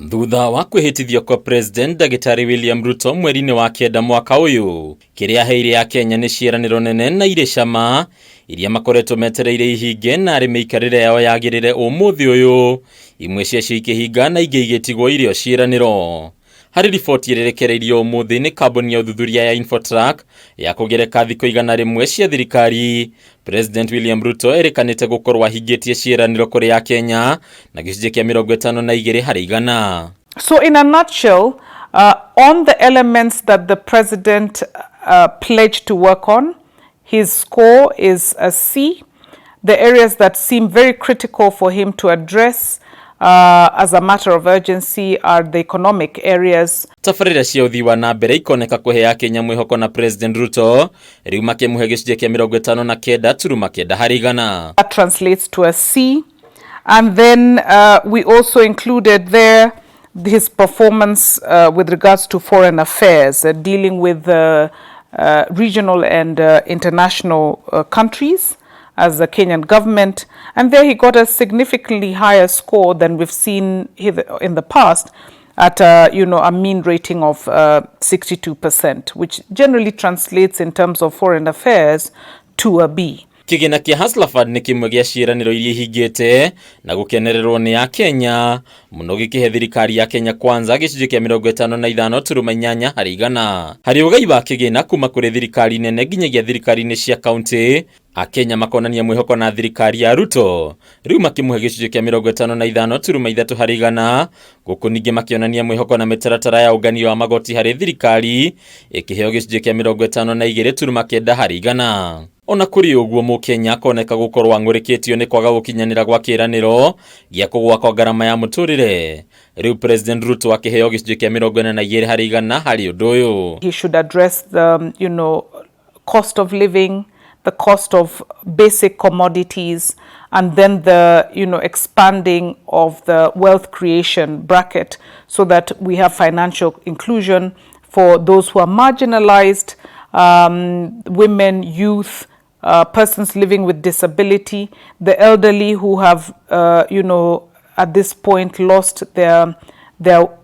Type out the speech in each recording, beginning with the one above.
Thutha wa kwĩhĩtithio kwa President Ndagĩtarĩ William Ruto mweri-inĩ wa 9 mwaka ũyũ, kĩrĩa aheire Akenya nĩ ciĩranĩro nene na irĩ cama iria makoretwo metereire ihinge na arĩ mĩikarĩre yao yagĩrĩre ũmũthĩ ũyũ, imwe ciacio ikĩhinga na ingĩ igĩtigwo irĩ o ciĩranĩro. Harĩ riboti ĩrerekereirio ũmũthĩ nĩ kambuni ya ũthuthuria ya Infotrack ya kũgereka thikũ 100 cia thirikari, President William Ruto erĩkanĩte gũkorwo ahingĩtie ciĩranĩro kũrĩ Akenya na gĩcunjĩ kĩa 52%. So in a nutshell, on the elements that the president pledged to work on, his score is a C. The areas that seem very critical for him to address as a matter of urgency are the economic areas. Tabarĩra cia ũthii wa na mbere ikoneka kũhe Akenya mwĩhoko na President Ruto rĩu makĩmũhe gĩcunjĩ kĩa 59.9%. That translates to a C. And then we also included there his performance with regards to foreign affairs, dealing with regional and international countries as the Kenyan government. And there he got a significantly higher score than we've seen in the past at a mean rating of 62%, which generally translates in terms of foreign affairs to a B. Kĩgĩna kĩa Hustler Fund nĩ kĩmwe gĩa ciĩranĩro iria ihingĩte na gũkenererwo nĩ Akenya mũno, gĩkĩhe thirikari ya Kenya Kwanza gĩcunjĩ kĩa 55.8%. Harĩ ũgai wa kĩgĩna kuma kũrĩ thirikari nene nginyagia thirikari-inĩ cia kaunti, Akenya makonania mwĩhoko na thirikari ya Ruto rĩu makĩmũhe gĩcunjĩ kĩa 53.3%, gũkũ ningĩ makĩonania mwĩhoko na mĩtaratara ya ũngania wa magoti harĩ thirikari ĩkĩheo gĩcunjĩ kĩa 52.9%. Ona kũrĩ ũguo, Mũkenya akoneka gũkorwo ang'ũrĩkĩtio nĩ kwaga gũkinyanĩra gwa kĩĩranĩro gĩa kũgũa kwa ngarama ya mũtũrĩre, rĩu President Ruto akĩheo gĩcunjĩ kĩa 42% harĩ ũndũ ũyũ. He should address the cost of living, the cost of basic commodities, and then the expanding of the wealth creation bracket so that we have financial inclusion for those who are marginalized, women, youth, persons living with disability, the elderly who have, at this point lost their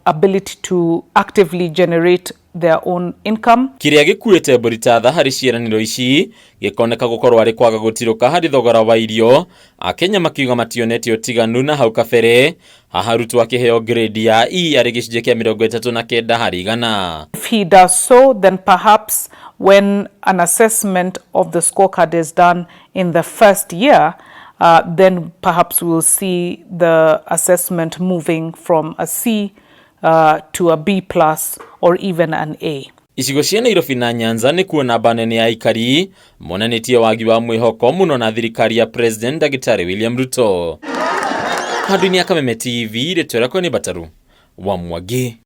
ability to actively generate their own income. Kĩrĩa gĩkuĩte mbũri ta tha harĩ ciĩranĩro ici gĩkoneka gũkorwo arĩ kwaga gũtirũka harĩ thogora wa irio, Akenya makiuga mationete ũtiganu na hau kabere. Haha Ruto akĩheo grade ya E arĩ gĩcunjĩ kĩa 39%. If he does so, then perhaps when an assessment of the scorecard is done in the first year, then perhaps we'll see the assessment moving from a C to a B plus or even an A. Icigo cia Nairobi na Nyanza nĩ kuo namba nene ya aikari monanĩtie wagi wa mwĩhoko mũno na thirikari ya President Ndagĩtarĩ William Ruto. Handũ-inĩ ya Kameme TV, rĩtwa rĩakwa nĩ Bataru wa Mwangi.